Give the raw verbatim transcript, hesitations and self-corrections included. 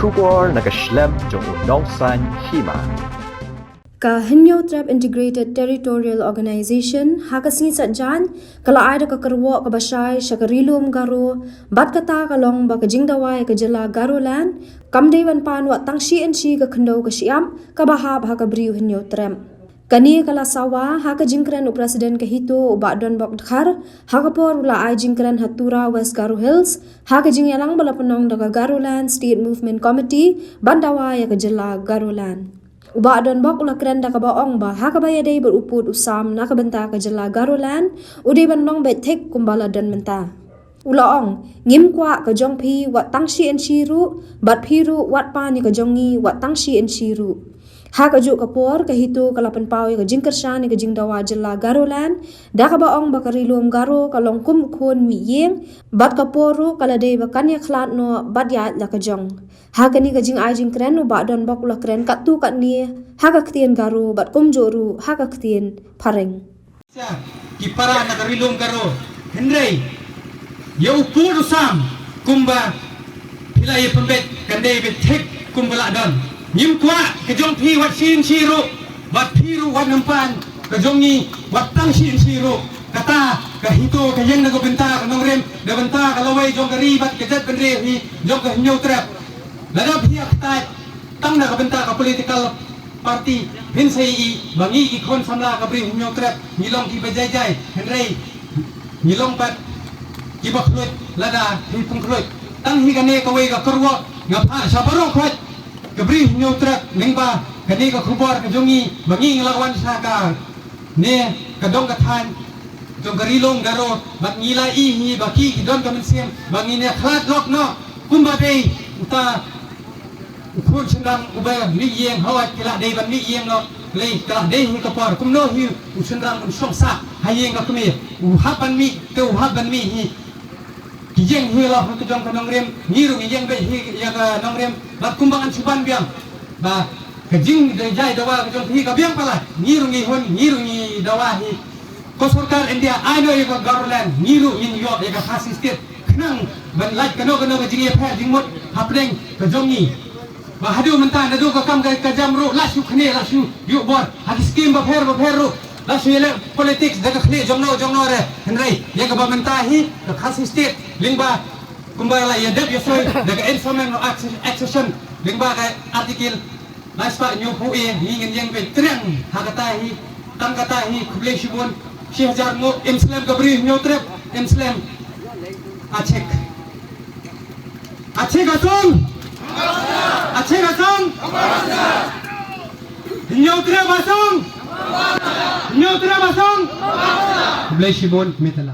Khubor na ka shlem jong u nongsan hima. Ka Hynñiewtrep Integrated Territorial Organization ha ka sngi Saitjaiñ ka la ai da ka kyrwoh kaba shai sha ka Ri Lum Garo, bad kata ka long ba ka jingdawa ïa ka jylla Garoland kam dei ban pan wat tang shi inshi ka khyndew ka shyiap kaba hap ha ka bri u Hynñiewtrep. Kane ka la sawa ha ka jingkren u President ka HITO u Bah Donbok Dkhar, ha ka por u la ai jingkren ha Tura, West Garo Hills, ha ka jingïalang ba la pynlong da ka Garoland State Movement Committee ban dawa ïa ka jylla Garoland. U Bah Donbok u la kren da kaba ong ba ha kaba ïadei bad u pud u sam na ka bynta ka jylla Garoland, u dei ban long beit thik kumba la don mynta. U la ong, ngim kwah ka jong phi wat tang shi inshi ruh, bad phi ruh wat pan ïa ka jong ngi wat tang shi inshi ruh. Ha kajuh ka por ka HITO ka la pynpaw ïa ka jingkyrshan ïa ka jingdawa jylla Garoland da kaba ong ba ka Ri Lum Garo ka long kum u khun mih ïing, bad ka por ruh ka la dei ba kan ïakhlad noh bad ïaid la ka jong. Ha kane ka jingai jingkren u Bah Donbok u la kren katto katne ha ka ktien Garo bad kumjuh ruh ha ka ktien Phareng. Ki para na ka Ri Lum Garo. Hynrei ïa u pud u sam kumba phi la ïa pynbeit kan dei beit thik kumba la don. Ngim kwah ka jong phi wat shi inshi ruh, bad phi ruh wat nym pan ka jong ngi wat tang shi inshi ruh. Kata ka HITO ka ïeng na ka bynta ka nongrim, na bynta ka lawei jong ka ri bad ka jaitbynriew hi jong ka Hynñiewtrep. Lada phi ïa kata tang na ka bynta ka political party, phin sa ïohi ba ngi ki khun samla ka bri Hynñiewtrep ngi long kiba jai jai, hynrei ngi long pat kiba khluit lada phi pynkhluit. Tang hi kane kawei ka kyrwoh nga phah sha baroh khoit ka bri Hynñiewtrep lyngba kane ka khubor ka jong ngi ba ngi ngi la wan sha kane ka dong ka thaiñ jong ka Ri Lum Garo, bad ngi la ïohi ba ki ki don ka mynsiem ba ngin ïakhlad lok noh kumba dei uta u khun shynrang uba mih ïing. Hooid, ki la dei ban mih ïing noh, lei ka la dei hi ka por. Kumno hi u shynrang un shong sah ha ïing ka kmie? U hap ban mih, te u hap ban mih hi. Ki ïeng hi la ha ka jong ka nongrim, ngi ruh ngi ïeng beit hi ïa ka nongrim. Bad kumba ngan shu ban biang ba ka jingdei jai dawa ka jong phi ka biang palat, ngi ruh ngi hun, ngi ruh ngi dawa hi. Ka sorkar India ai noh ïa ka Garoland, ngi ruh ngin ïoh ïa ka Khasi State khnang ban lait kano kano ka jingïapher jingmut hapdeng ka jong ngi. Ba haduh mynta naduh ka kam ka, ka jam ruh la shu khne la shu ïuh bor ha ki skim bapher bapher ruh, la shu ïaleh politics da ka khlieh jongno jongno re. Hynrei ïa kaba mynta hi ka Khasi State lyngba kumba la ïadep ïasoi da ka Instrument of Acce-, Accession lyngba ka Article lai spah hynñiewphew A, ngi ngin ïeng beit triang ha kata hi. Tang kata hi, khublei shibun. Shi hajar nguh. Im slem ka bri Hynñiewtrep, im slem. Achik. Achik asong. Achik asong. Hynñiewtrep asong. Hynñiewtrep asong. Khublei shibun, mitela.